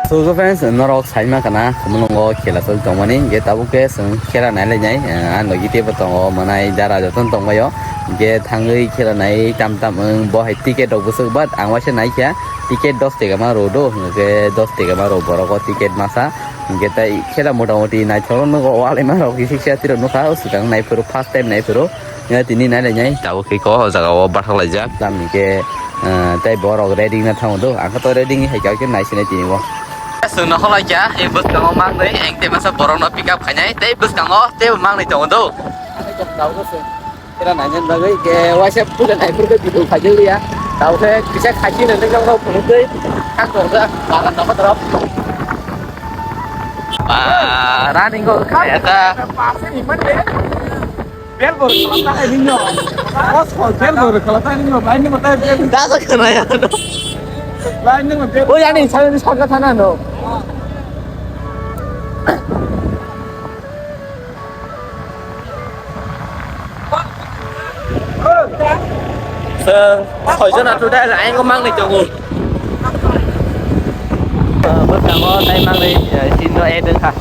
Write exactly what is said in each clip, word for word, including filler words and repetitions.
So, so friends, norok saima kana, khumulungo khela choli tongmani, hingke tabuk khe chwng khela nai lai nai, ah, logi teibo tongo, mwnai jara jotono tongbaio, hingke thangwi khela nai tam tam wng, bo hai ticket rok bwswk, but ang waisa nai kha, ticket dos taka ma rw do, hingke dos taka ma rw borok o ticket masa, hingke tai khela mota moti naithok nugo, wal ima rok kisa tiro nukha, o swkang nai phuru, first time nai phuru. Ya, tini nai lai nai. Tabuk khe ko, o jaga o bathak laijak. Tamni khe, eh, tei borok ready na thango do. Ang khe to ready ni hai khe nai sinai tini bo. Chwng no kholai kha, e bwskango mangnwi, eng tei masa borok no pick up khainai, tei bwskango tei mangnwi tongo do. Kira nai nai bagwi khe waisa puja nai phuru khe video khaijak liya. Tabuk khe kisa khachi nai nai jok rok phunuk tei. Thang rok da, bagan rok da. Ah, running ko kha ya ta. Bel bor khalata hai ninyo. Bos ko bel bor khalata hai ninyo. Bai ninyo tai bel. Da sa khana ya. Bai ninyo bel. O yani sa ni sa ka thana no. Sir, hoijon atu dai, ayang ko mang ni tongo. Bwskango tai mangnwi, eh, sino e dwkha.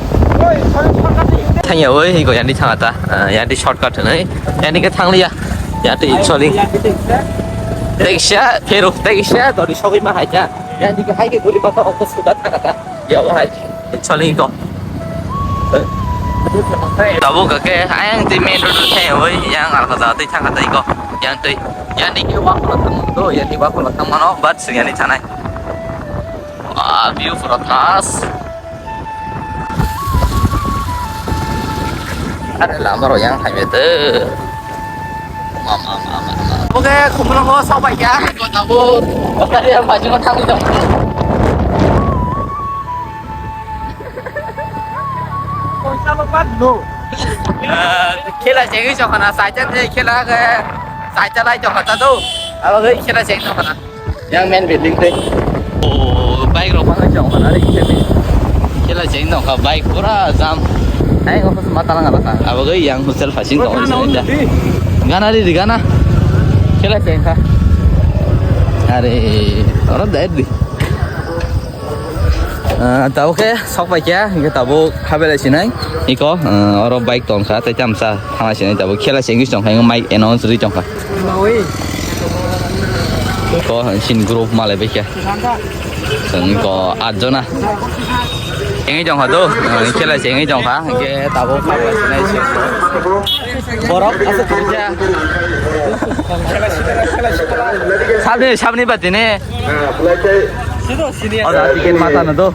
Thangya oi, hiko yandi thangata, eh, yandi shortcut hwnwi. Yandi khe thangliya. Yandi insoli. Teksa, phero, teksa, dori sogwi ma haita. Yandi khe haike guri bata okto suda thangata. Yawa hai. Insoli ko. Tabuk khe ayang ti main road thangya oi, yang alka jatwi thangata iko. Yang twi, yandi khe wakola thangmano, yandi wakola thangmano, but sing yani thanai. Wah, view pura khas. Are lama ro yang hai bete. Mama, mama, mama. Oke, khumulungo sok bai kya? Kota bu. Oke, yang baju kota bu. Poisa lo pat lo. Khela chengwi chokana, saicha khela ke, saicha lai chokata do. Abo khela chengwi chokana. Yang main building tei. Oh, bike rok phano chong khana re khe. Khela cheng nokha bike pura jam. Hai office mata lang alaka. Abo gai yang hostel phasing tong sini da. Gana ri gana. Khela cheng kha. Are, oro da di. Ah, tabo khe sok pai khe, hingke tabo habele sinai. Iko, ah, oro bike tong kha, tei tamsa thangla sinai tabo khela cheng tong kha, mic announce ri tong kha. Ko sin group malai bekya. Sengko atjona. Engwi jong kha do, engwi khelai se engwi jong kha. Hingke tabuk kha bai sinai se. Borok aswk kha. Sabni, sabni batini. Oda ticket mata no do.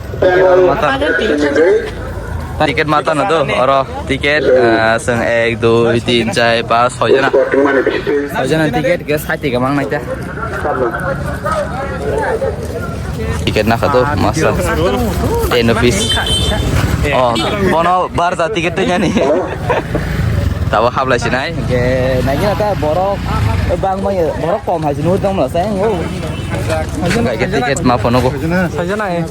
Ticket mata no do, oro ticket, ah, seng ek, dui, tin, char, pas, soi jona. Soi jona ticket, ke sait ticket mang nai ta. Ticket na kha do, masa. Ten rupees. Oh, bono barja ticket twi nani. Tabo hablai sinai. Ke nai ta borok bang mai borok kom hai sinu dong la sai. Ticket ma phone ko. Soi jona, eh.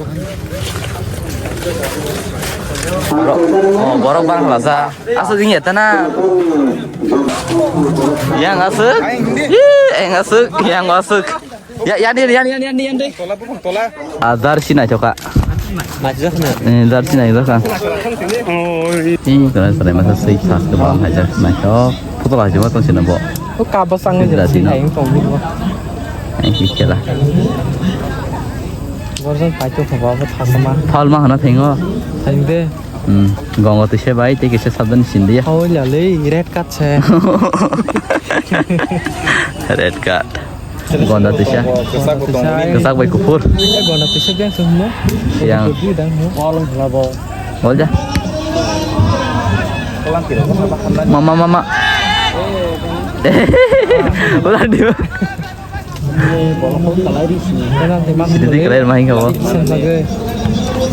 Borok, oh, borok bang lasa. Aswk wng ya tana. Yang aswk. Ih, yang aswk, yang aswk. Ya, ya, ni, ya, ya, ya, ya, ni. Ah, jersey nai choka. Eh, jersey nai choka. Ih, kena kena masa sih sas ke bang hajar nai chok. Foto lah cuma tong sini bo. Kabo sang jersey nai tong. Ang kikela. Borok paito khaba bo thasama. Foul ma hana thengo. Thangde. Hmm, gongo tise bai tei kisa sabdan sindiya. Hoi lale, red card se. Red card. Gonda tisa. Kwchak bai kuphur. Gonda tisa beng sung no. Yang. Di dang no. Wall labo. Wall ja. Mama, mama. Ulah dia. Sini kalian main kau.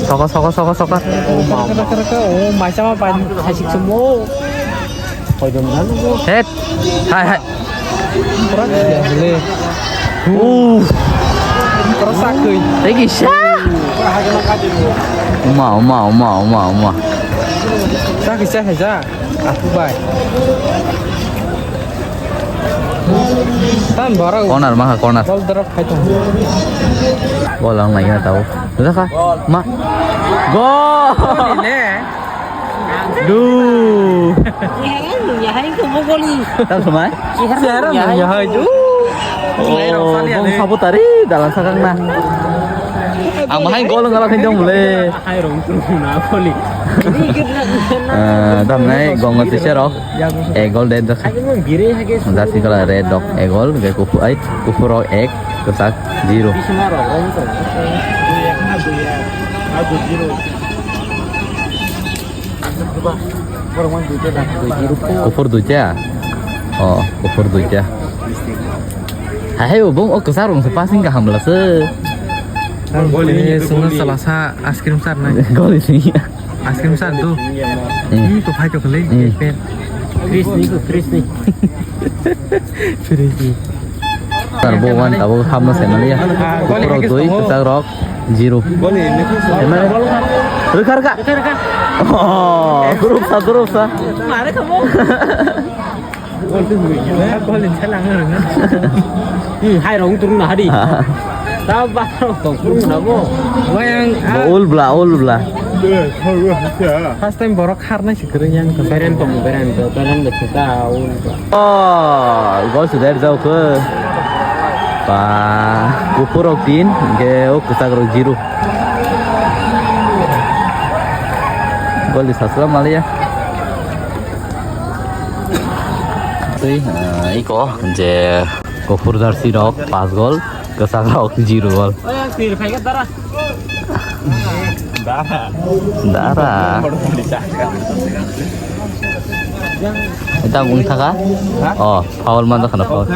Soko, soko, soko, soko. Oh, maisa ma pan, kasih semua. Het. Hai, hai. Uh. Thank you, sir. Uma, uma, uma, uma, uma. Sakisa haja. Aku bai. Tan borok. Corner, maha corner. Bol drop khai tong. Bol ang naikha tau. Jakha. Ma. Gol. Ni le. Du. Tam samai. Siaran ya hai du. Oh, bong sabu tari dalam sakang na. Ang mahai gol ngala khin dong le. Hai rong tu na poli. Dam nai gong ngai sero. Ek gol de dak. Dak si kala red dok ek gol ge kupu ai kupu rok ek kesak zero. Kuphur duita. Oh, kuphur duita. Hai, hai, bung, oh, kwchak rong se passing kaham bwla se. Ang gol ini sungna sala sa ice cream sar nai. Gol ini. Ice cream sar tu. Hmm. Hmm, to phai to kali. Hmm. Pen. Chris ni, Chris ni. Chris ni. Tar bo wan tabuk hamno se maliya. Kuphur rok dui, kwchak rok zero. Emre. Rwkha, rwkha. Oh, group sa, group sa. Hmm, hai rong turun na hari. Ta ba rong tong turun na mo. Wayang. Bo ul bla, ul bla. First time borok kharnai se kwrwi yang. Beren tong, beren tong, beren tong, ta ul bla. Oh, gol se der jao khe. Ba, kuphur rok tin, ge o kwchak rok zero. Gol di sasla maliya. Tei, eh, iko je kuphur jersey rok pas gol, kwchak rok zero gol. Dara. Dara. Eta wng thaka? Ha? Oh, foul man jakha na foul.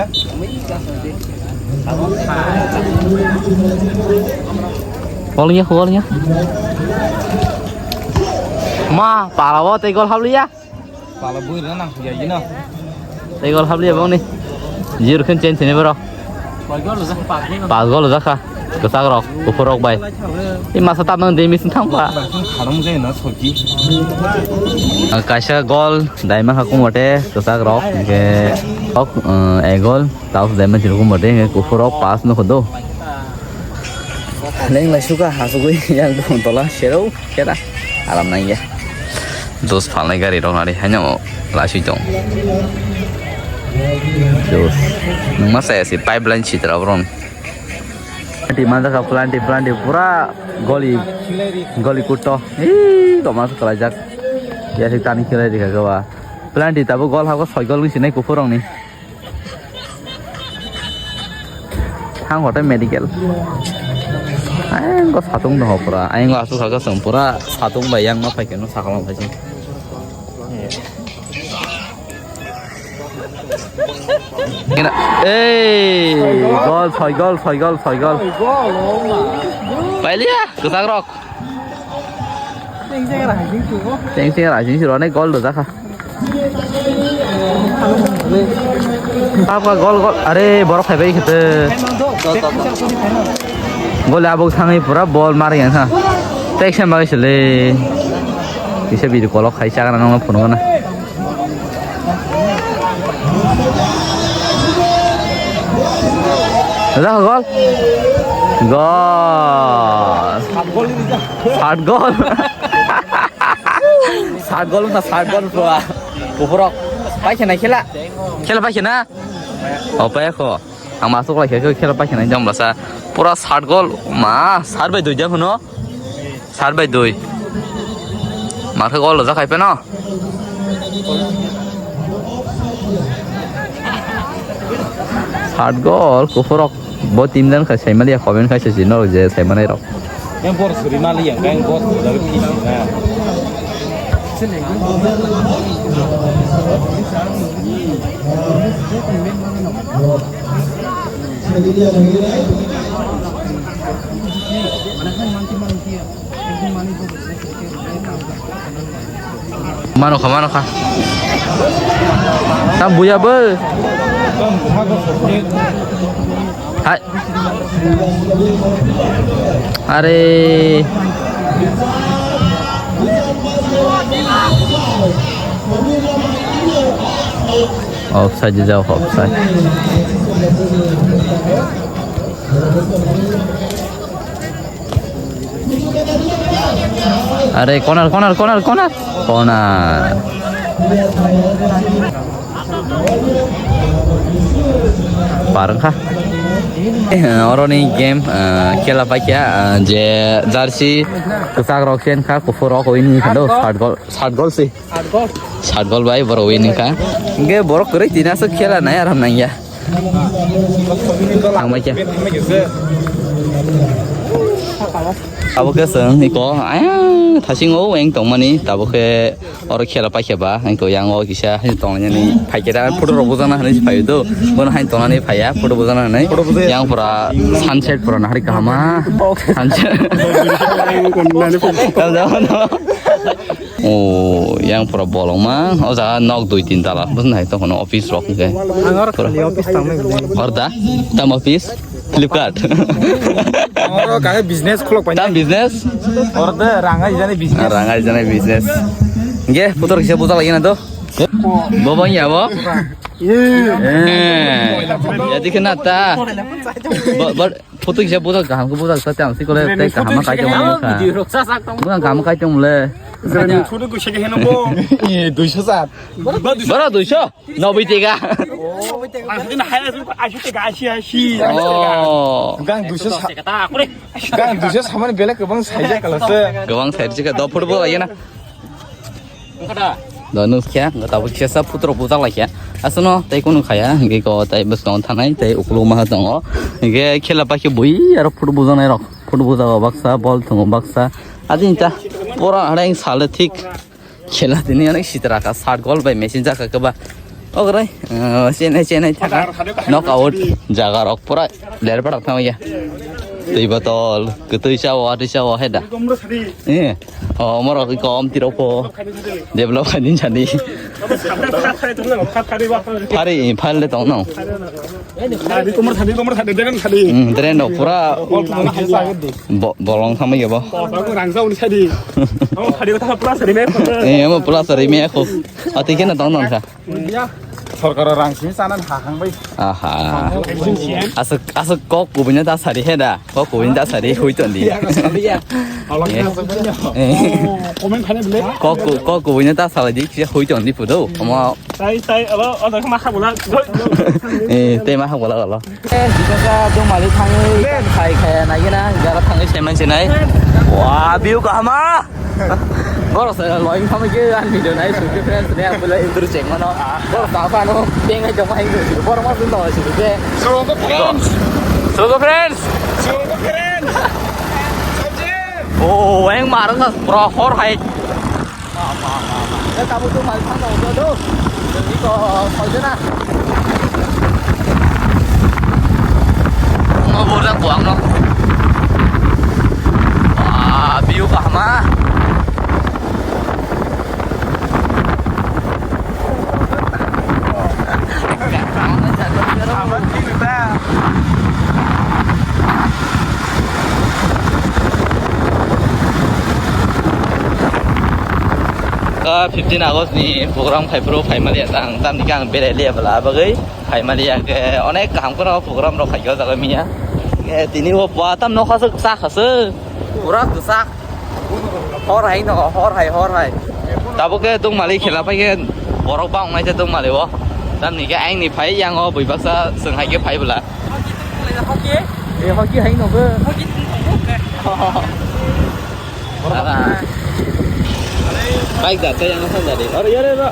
Foul ya, foul ya. Ma, pala bo tei gol habliya. Pala bui rwna nang ya yino. Tei gol habliya bongni. Zero khen chen chini bro. Pas gol jakha. Kwchak rok, kuphur rok bai. I masa tabang de misin thang pa. Kharung je na soki. Kaisa gol daima ha kumote kwchak rok ke ok, eh, ek gol. Tao se dai manchiro kumote kuphur rok pas no khodo. Leng lai suka hasugui yang bong tola serau kera alam nang ya. Dos phalnai gari rok nari haino lasui tong. Dos. Nung ma saya si pipeline sitra bron. Planti manjaka planti planti pura goli goli kuto. Ih, kok masuk kelajak. Ya sik tani khilai dikha gaba. Planti tabo gol hako soi gol sinai kuphur rok ni. Thang hote medical. Ayang ko satung dong pura. Ayang ko asuk kha kasong pura satung bai yang ma phai keno sakal phai sing. Ina, ei, gol, soi gol, soi gol, soi gol. Pailiya, kwchak rok. Teng teng rajin siro ne gol do jakha. Apa gol gol, are borok phaibai khete. Gol abok thangwi pura bol mari ang ha. Tek sem bai sele. Kisa bidi kolok khai chagra nang phunukna. Dah gol. Gol. Sat gol. Sat gol na sat gol bro. Bufurok. Pai khena khela. Khela pai khena. O pai kho. Ang masuk lai khe khela pai khena jom lasa. Pura sat gol. Ma, sat bai dui jang hono. Sat bai dui. Markhe gol lo jakhai peno. Sat gol kuphurok. Bo team dan khai saimaliya comment khai sisi no je saimanai rok. Yang bor suri mali yang, yang bor suri dari pisi na. Mano kha, mano kha. Tam buya bo. Hai. Are. Offside jao, offside. Are, corner, corner, corner, corner. Corner. Parang kha. Oroni game, eh, khela paikha, eh, je jersey kwchak rok chen kha, kuphur rok wini kha do, sat gol, sat gol si. Sat gol bai borok wini kha. Hingke borok kwrwi tina aswk khela nai aram nangya. Thangbai khe. Abo khe chwng iko, ayang thasing o wng tongmani, tabuk khe oro khela paikha ba, iko yang o kisa haino tongnani phaikhe da, photo rok bujana hinwi se phaio do, bono haino tongnani phaiya, photo bujana hinwi. Yang pura sunset pura nahari kahama. Sunset. O yang pura bolongma, o jaga nok dui tin tala, bwswk nai tongkha office rok hwnkhe. Ang oro khali office tangmani. Order? Tam office? Flipkart. Oro kahe business khulok paina. Tam business? Order rang ai jani business. Rang ai jani business. Ge, putor kisa buta lagi na to? Bo bang ya bo? Eh. Ya dikhe na ta. Bo, bo, Photo kisa bujak kaham khe bujak sa tang sikole tei kaham ma kaitung mole kha. Bujak kaham ma kaitung mole. Jani photo ko sege heno bo. Duiso sat. Bara duiso? Noboi tega. Ang sini hai asu asu tega asi asi. Oh. Gang duiso sa. Gang duiso samani belek kwbang saijak kala se. Kwbang saijak do photo bo lagi na. Da nukya, tabuk kisa putrok bujak laikya. Aswkno tei kunu khaya, hingke ko tei bwskango thanai, tei ukuluk maha tongo. Hingke khela paikhe bui aro photo bujaknai rok. Photo bujak o baksa, bol thwngo baksa. Adinta pura hareng sale thik. Khela tini onek sitra ka, sat gol bai machine jaka keba. Ograi, eh, chenai, chenai thaka. Knock out jaga rok pura ler parak thangya. Twi botol, kwtwi chao, atwi chao, heda. Eh, oh, morok iko om tirok po. Develop khaidin sadi. Phari, phari le tong no. Thadi, tomor thadi, tomor thadi, drain thadi. Hmm, drain no pura bo-, bolong thangma yabo. Rangsa uni thadi. Tomor thadi kotha pura sari me. Eh, amo pura sari me ako. Ati kena tong no kha. Sorkar rang simi sana ha hang bai. Aha. Aswk, aswk kok kubui no da sari he da. Kok kubui no da sari hui ton di. Eh. Kok ku-, kok kubui no da sari di kisa hui ton di pudo. Omo. Tai, tai, alo, alo, ma ha bula. Eh, te ma ha bula alo. Eh, jikasa dong mali thangwi khai khai na gina, jara thangwi semen senai. Wah, view kahama. Borok se loi phama ke an video nai suki friends ne apula indur chek mano. Borok ta pa no peng hai jong hai indur. Borok ma sun dong suki ke. Suki friends. Suki friends. Suki friends. Oh, weng marang sa bro hor hai. Ma, ma, ma, ma. Eh, tabuk tu mal phang dong do. Ini ko koi na. Ngo borda kuang no. Wah, view kahama. Ka fifteen August ni program khai phuru phai mali ang tam dikhe ang berai liya bwla bagwi. Phaimani ya ke onek kaham kheno program rok khaikhe o jaga miya. Eh, tini o bua tam nokha se kwchak kha se. Pura kwchak. Hor hai no, hor hai, hor hai. Tabuk ke tongmali khela pai khe borok bang nai se tongmali o. Tamni ke aini phai yang o bui baksa swng hai khe phai bwla. Hoki? Eh, hoki hai no ke. Hoki. Bike da, tei ano phone da de. Oro yare ro.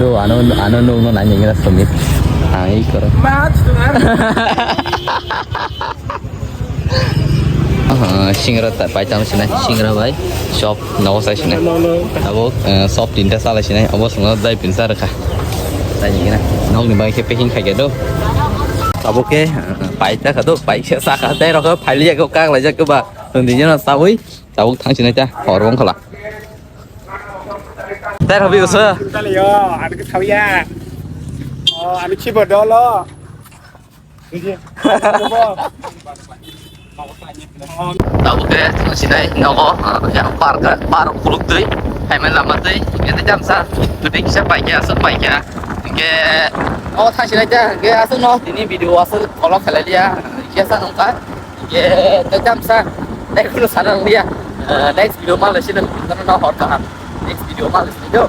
Do ano ano no no nani ngira Sumit. Ang i koro. Aha, singra ta pai tam sinai, singra bai. Shop no sai sinai. Abo, eh, shop tinta sala sinai. Abo sungno dai pinsa rakha. Dai ngira. Nokni bai khe packing khai do. Abo ke, eh, pai ta kha do, pai se sa kha dai rokha, phai liya ko kak lai jak ba. Tong di jana sawi. Tabuk thang sinai ta, hor bong khala. Tei rw usa. Tali yo, ani ke thawi ya. Oh, ani chibo dolo. Tabuk ke thang sinai nogo, yang park, park kuluk twi, hai mai lama twi, ini jam sa, twi kisa paikya, sa paikya. Ke, o thang sinai ta, ke aswk no, tini video aswk follow khalai liya, ke sa nungkha, ke, te jam sa, next video sana liya, next video ma le sini, no hor kaham, next video ma le sini do.